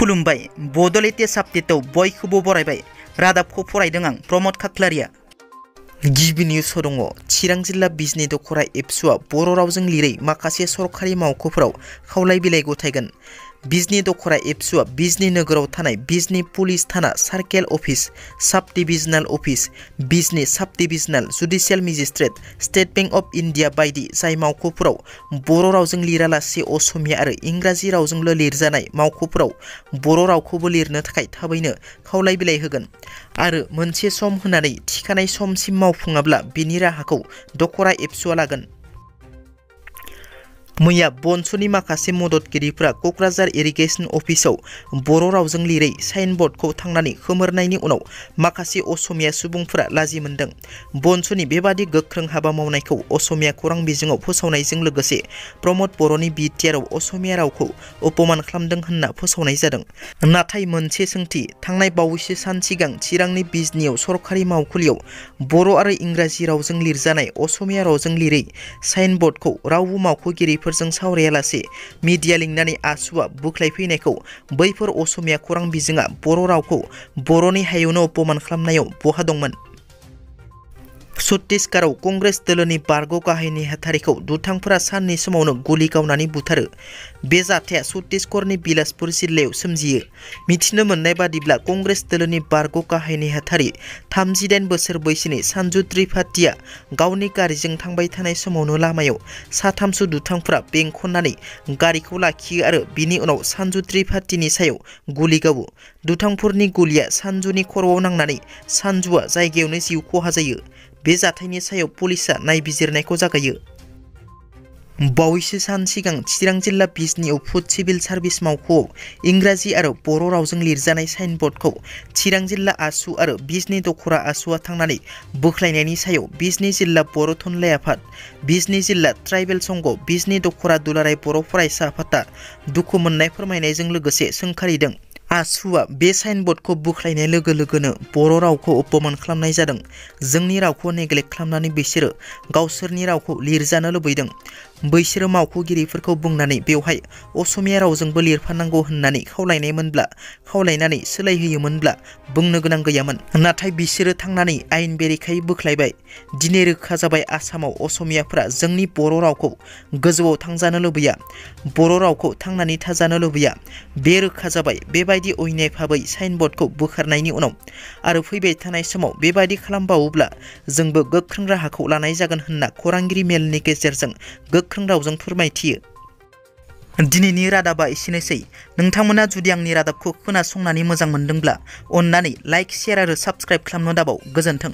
खुलुमबाय बड' लेटेस्ट आपडेटआव बयखौबो बरायबाय रादाबखौ फरायदों आं प्रमद खाख्लारिया। गिबि निउसआव दङ चिरां जिल्ला बिजनी दख'रा एबसुआ बर' रावजों लिरै माखासे सरकारि मावख'फोराव खावलाय बिलाइ गथायगोन। बिजनी दख'रा एबसुआ बिजनी नोगोराव थानाय Bijni police thana circle office, sub divisional office, Bijni sub divisional judicial magistrate, state bank of India बायदि जाय मावख'फोराव बर' रावजों लिरालासे असमिया आरो इंराजि रावजोंल' लिरजानाय मावख'फोराव बर' रावखौबो लिरनो थाखाय थाबैनो खावलाय बिलाइ होगोन आरो मोनसे सम होनानै थिखानाय समसिम मावफुङाब्ला बिनि राहाखौ दख'रा एबसुआ लागोन। मैया बनस'नि माखासे मददगिरिफोरा क'क्राझार इरिगेसन अफिसाव बर' रावजों लिरै साइन बर्डखौ थांनानै खोमोरनायनि उनाव माखासे असमिया सुबुंफोरा लाजि मोनदों। बनस'नि बेबादि गोख्रों हाबा मावनायखौ असमिया खौरां बिजोङाव फोसावनायजों लोगोसे प्रमद बर'नि बिटिआरआव असमिया रावखौ अपमान खालामदों होनना फोसावनाय जादों। नाथाय मोनसे सोंथि, थांनाय बावैसो सान सिगां चिरांनि बिजनीआव सरकारि मावखुलियाव बर' आरो इंराजि रावजों लिरजानाय असमिया रावजों लिरै साइन बर्डखौ रावबो मावख'गिरिफोर जों सावरायालासे मिडिया लिंनानै आसुआ बोख्लायफैनायखौ बैफोर असमिया खौरां बिजोङा बर' रावखौ बर'नि हायावनो अपमान खालामनायाव बहा दंमोन? छत्तीसगढ़आव कंग्रेस दोलोनि बारग' गाहाय नेहाथारिखौ दुथांफोरा साननि समावनो गुलि गावनानै बुथारो। बे जाथाया छत्तीसगढ़नि बिलासपुर जिल्लायाव सोमजियो। मिथिनो मोननाय बादिब्ला कंग्रेस दोलोनि बारग' गाहाय नेहाथारि 38 बोसोर बैसोनि सानजु त्रिपाठीआ गावनि गारिजों थांबाय थानाय समावनो लामायाव साथामसो दुथांफोरा बेंखननानै गारिखौ लाखियो आरो बिनि उनाव सानजु त्रिपाठीनि सायाव गुलि गावो। दुथांफोरनि गुलिया सानजुनि खर'आव नांनानै सानजुआ जायगायावनो जिउ खहा जायो। बे जाथायनि सायाव पुलिसआ नायबिजिरनायखौ जागायो। बावैसो सान सिगां चिरां जिल्ला बिजनीआव फुड सिभिल सार्भिस मावख'आव इंराजि आरो बर' रावजों लिरजानाय साइन बर्डखौ चिरां जिल्ला आसु आरो बिजनी दख'रा आसुआ थांनानै बोख्लायनायनि सायाव बिजनी जिल्ला बर' थुनलाइ आफाद, बिजनी जिल्ला ट्राइबेल संघ, बिजनी दख'रा दुलाराय बर' फरायसा आफादआ दुखु मोननाय फोरमायनायजों लोगोसे सोंखारिदों। आसुआ बे साइन बर्डखौ बोख्लायनाय लोगो लोगोनो बर' रावखौ अपमान खालामनाय जादों। जोंनि रावखौ नेग्लेक्ट खालामनानै बिसोरो गावसोरनि रावखौ लिरजानो लुबैदों। बैसोरो मावख'गिरिफोरखौ बुंनानै बेवहाय असमिया रावजोंबो लिरफानांगौ होननानै खावलायनानै सोलायहोयोमोनब्ला बुंनो गोनां गैयामोन। नाथाय बिसोरो थांनानै आयेन बेरेखायै बोख्लायबाय। दिनै रोखा जाबाय आसामाव असमियाफोरा जोंनि बर' रावखौ गोजौआव थांजानो लुबैया, बर' रावखौ थांनानै थाजानो लुबैया। बे रोखा जाबाय बेबायदि अयनाय भाबै साइन बर्डखौ बोखारनायनि उनाव आरो फैबाय थानाय समाव बेबायदि खालामबावोब्ला जोंबो गोख्रों राहाखौ लानाय जागोन होनना खौरांगिरि मेलनि गेजेरजों गोख्रों रावजों फोरमायथियो। दिनैनि रादाबा एसेनोसै। नोंथांमोना जुदि आंनि रादाबखौ खोनासंनानै मोजां मोनदोंब्ला अन्नानै लाइक, शेयार आरो साबस्क्राइब खालामनो दाबाव। गोजोन्थों।